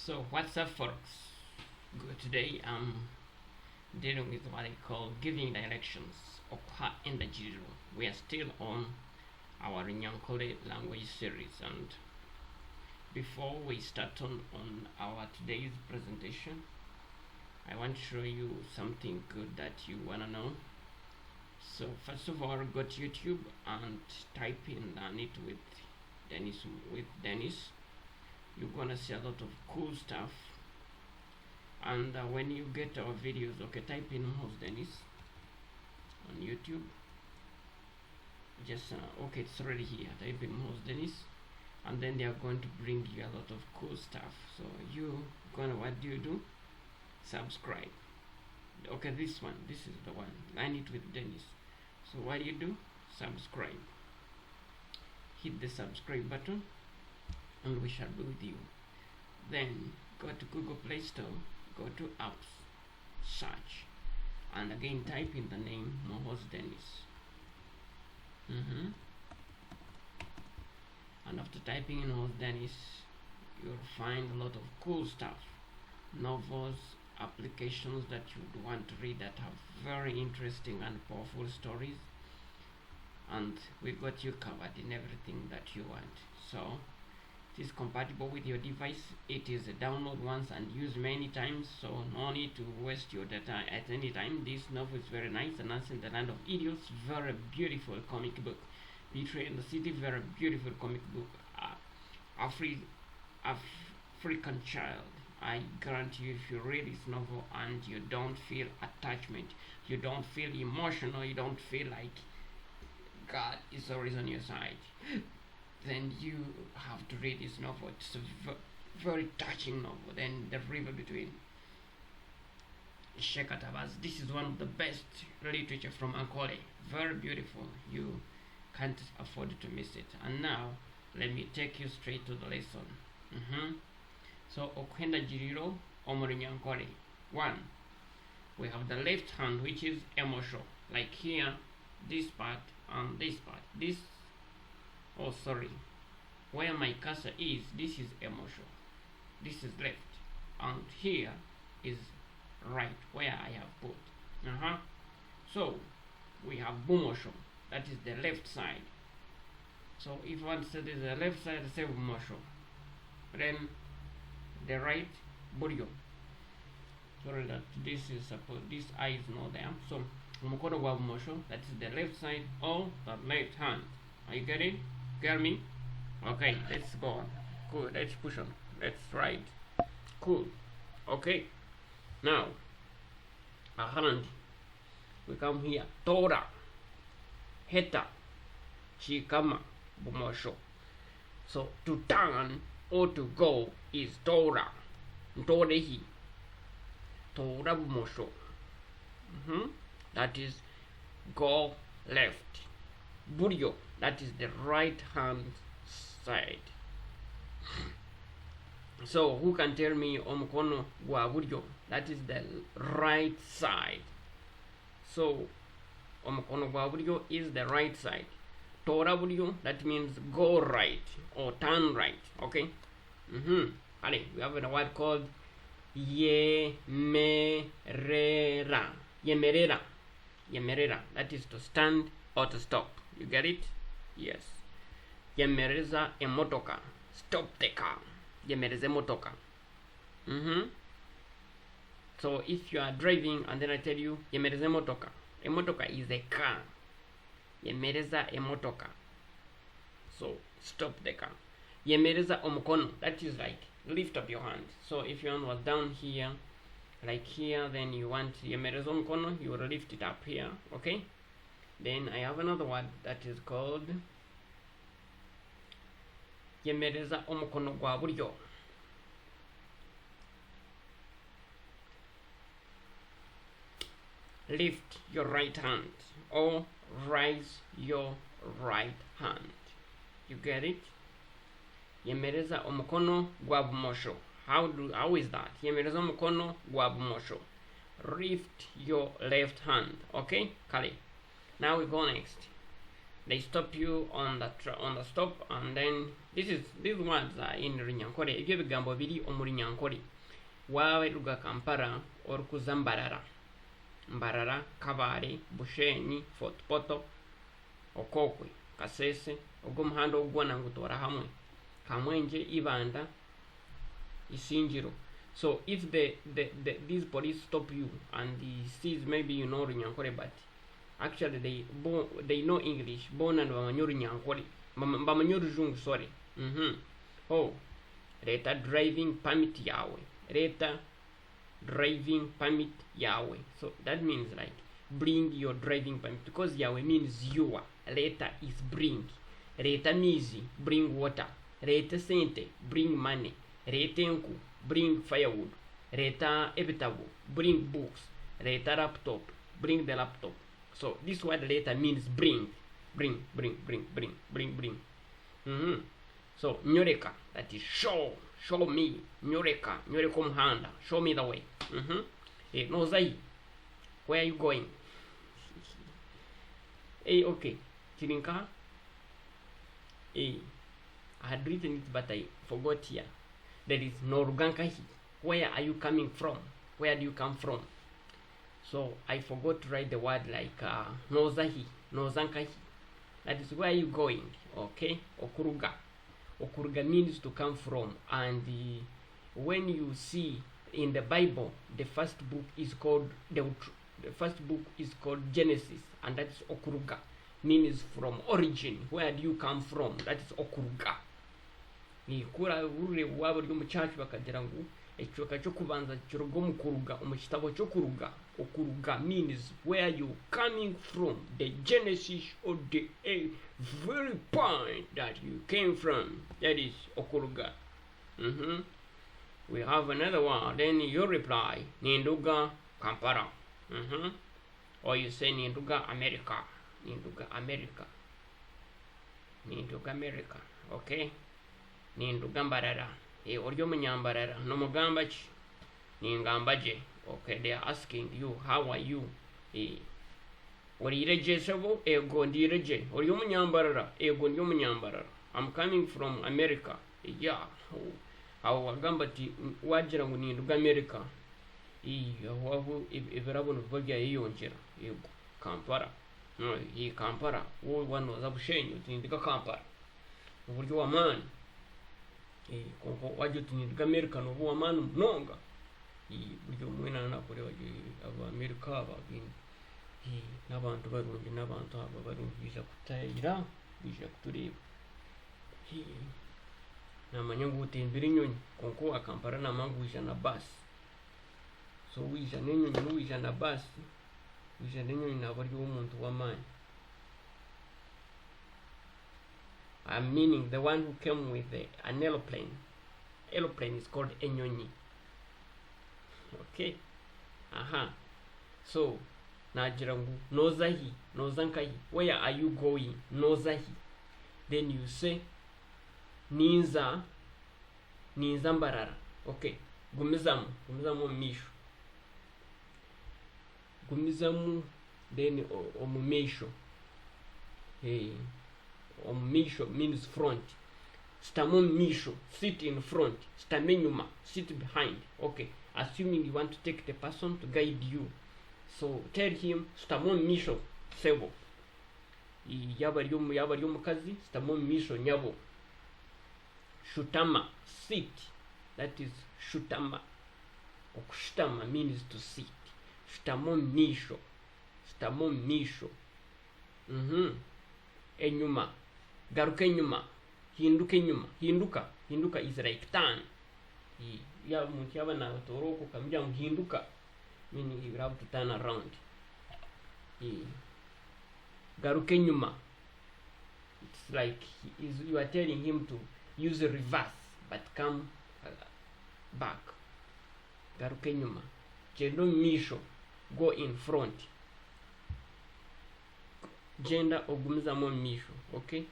So what's up, folks? Good. Today I'm dealing with what I call giving directions, okuha endagiriro. We are still on our Runyankole language series, and before we start on our today's presentation, I want to show you something good that you wanna know. So first of all, go to YouTube and type in Learn It with Dennis. You're gonna see a lot of cool stuff. And when you get our videos, okay, type in Muhoozi Dennis on YouTube. Just okay, it's already here. Type in Muhoozi Dennis, and then they are going to bring you a lot of cool stuff. So you gonna, what do you do? Subscribe. Okay, this one, this is the one, Learn It with Dennis. So what do you do? Subscribe. Hit the subscribe button, and we shall be with you. Then go to Google Play Store, go to apps, search, and again type in the name Muhoozi Dennis. And after typing in Muhoozi Dennis, you'll find a lot of cool stuff, novels, applications that you'd want to read that have very interesting and powerful stories, and we got you covered in everything that you want. So it is compatible with your device. It is a download once and use many times, so no need to waste your data at any time. This novel is very nice, and in the Land of Idiots, very beautiful comic book. Betrayal in the City, very beautiful comic book. African Child. I guarantee you, if you read this novel and you don't feel attachment, you don't feel emotional, you don't feel like God is always on your side, then you have to read this novel. It's a very touching novel. Then The River Between, Ishe-Katabaazi. This is one of the best literature from Ankole. Very beautiful. You can't afford to miss it. And now, let me take you straight to the lesson. So, okuha endagiriro omu Runyankole. 1, we have the left hand, which is emosho. Like here, this part and this part. This, oh sorry, where my cursor is, this is emosho. This is left, and here is right, where I have put. So we have bumosho, that is the left side. So if one says this is the left side, say bumosho. Then the right, buryo. Sorry that this is supposed, this eye is not there. So omukono gwa bumosho, that is the left side or the left hand. Are you getting? Get me? Okay, let's go on. Cool, let's push on. Let's ride. Cool. Okay. Now, a hand. We come here. Tora, heta, chikama, bumosho. So to turn or to go is tora. Ntorehi. Tora bumosho. That is go left. Buryo, that is the right hand side. So who can tell me omukono gwa buryo? That is the right side. So omukono gwa buryo is the right side. Tora buryo, that means go right or turn right. Okay. Ale, we have a word called yemerera. Yemerera. Yemerera. That is to stand or to stop. You get it? Yes. Yemereza emotoka. Stop the car. Yemereza emotoka. So if you are driving and then I tell you yemereza emotoka. Emotoka is a car. Yemereza emotoka. So stop the car. Yemereza omukono. That is like lift up your hand. So if your hand was down here, like here, then you want yemereza omukono, you will lift it up here. Okay. Then I have another word that is called yemereza omukono gwa buryo. Lift your right hand or raise your right hand. You get it? Yemereza omukono gwa bumosho. How is that? Yemereza omukono gwa bumosho. Lift your left hand. Okay? Kale. Now we go next. They stop you on the on the stop and then this is these words are in Runyankore. Ebyo ebigambo biri omu Runyankore. Waruga Kampala orikuza Mbarara. Mbarara, Kabale, Bushenyi, Fort Portal, Okokwe, Kasese, ogwo omuhanda ogu gwona ngutoora hamwe. Kamwengye, Ibanda, Isingiro. So if the, the, the these police stop you and he sees maybe you know Runyankore but actually they bo, they know English boona nibamanya Orunyankore bamanya Orujungu sorry. Oh, reeta driving permit yaawe. Reeta driving permit yaawe. So that means like bring your driving permit because yaawe means your. Reeta is bring. Reeta amaizi, bring water. Reeta esente, bring money. Reeta enku, bring firewood. Reeta ebitabo, bring books. Reeta laptop, bring the laptop. So this word reeta means bring, bring, bring, bring, bring, bring, bring. So nyoreka, that is show, show me, nyoreka, nyoreka omuhanda, show me the way. Nooza hi? Where are you going? Okay, kiri nkaha? I had written it but I forgot here. There is nooruga nkahi? Where are you coming from? Where do you come from? So I forgot to write the word like nooza hi, nooza nkahi. That is where are you going? Okay, okuruga. Okuruga means to come from, and when you see in the Bible, the first book is called the first book is called Genesis, and that is okuruga, means from origin. Where do you come from? That is okuruga. Nikura urure waba uri omu church bakagira ngu ekicweka ky'okubanza kiruga omu kuruga omu kitabo ky'okuruga. Okuruga means where you coming from, the genesis or the very point that you came from. That is okuruga. We have another one. Then you reply, Ninduga Kampala. Or you say Ninduga America. Ninduga America. Ninduga America. Okay. Ninduga Mbarara. Ori omunyambarara. Nomugamba ki? Ningamba gye. Okay, they are asking you, how are you? Oriire gye sebo? Ego ndiire gye. Ori omunyambarara? Ego ndi omunyambarara. I'm coming from America. Yeah. Aho wagamba ati wagira ngu ninduga America. Aho aho ebirabo nibiba byayeyongyera. Ego Kampala. Kampala. Wowe wanoza Bushenyi oti ninduga Kampala. Oburyo w'amaani. Kwonka wagira oti ninduga America nooba ow'amaani munonga. Buri omwe nakureeba aba America aba n'abantu barungi n'abantu aba barungi baija kutayira baija kutureeba. Namanya ngu otembire enyonyi kwonka owa Kampala namanya ngu waija na baasi. So waija n'enyonyi n'owaija na baasi, waija n'enyonyi naaba ari omuntu w'amaani. I'm meaning the one who came with an aeroplane. Aeroplane is called enyonyi. Okay. Aha. So, nagira ngu nooza hi, nooza nkahi. Where are you going? Nooza hi. Then you say ninza ninza Mbarara. Okay. Gumizamu, gumizamu omu maisho. Gumizamu then omu maisho. Omu maisho means front. Shutama omu maisho, sit in front. Shutama enyuma, sit behind. Okay. Assuming you want to take the person to guide you. So tell him shutama omu maisho sebo. Yaba ari yaba ari omukazi, shutama omu maisho nyabo. Shutama, sit. That is shutama. Okushutama means to sit. Shutama omu maisho. Shutama omu maisho. Enyuma. Garuka enyuma. Hinduka enyuma. Hinduka. Hinduka is like turn. Yaba omuntu yaba natoora okwo okamugira ngu hinduka. Meaning you have to turn around. Garuka enyuma. It's like you are telling him to use a reverse but come back. Garuka enyuma. Gyenda omu maisho. Go in front. Gyenda ogumizamu omu maisho. Okay?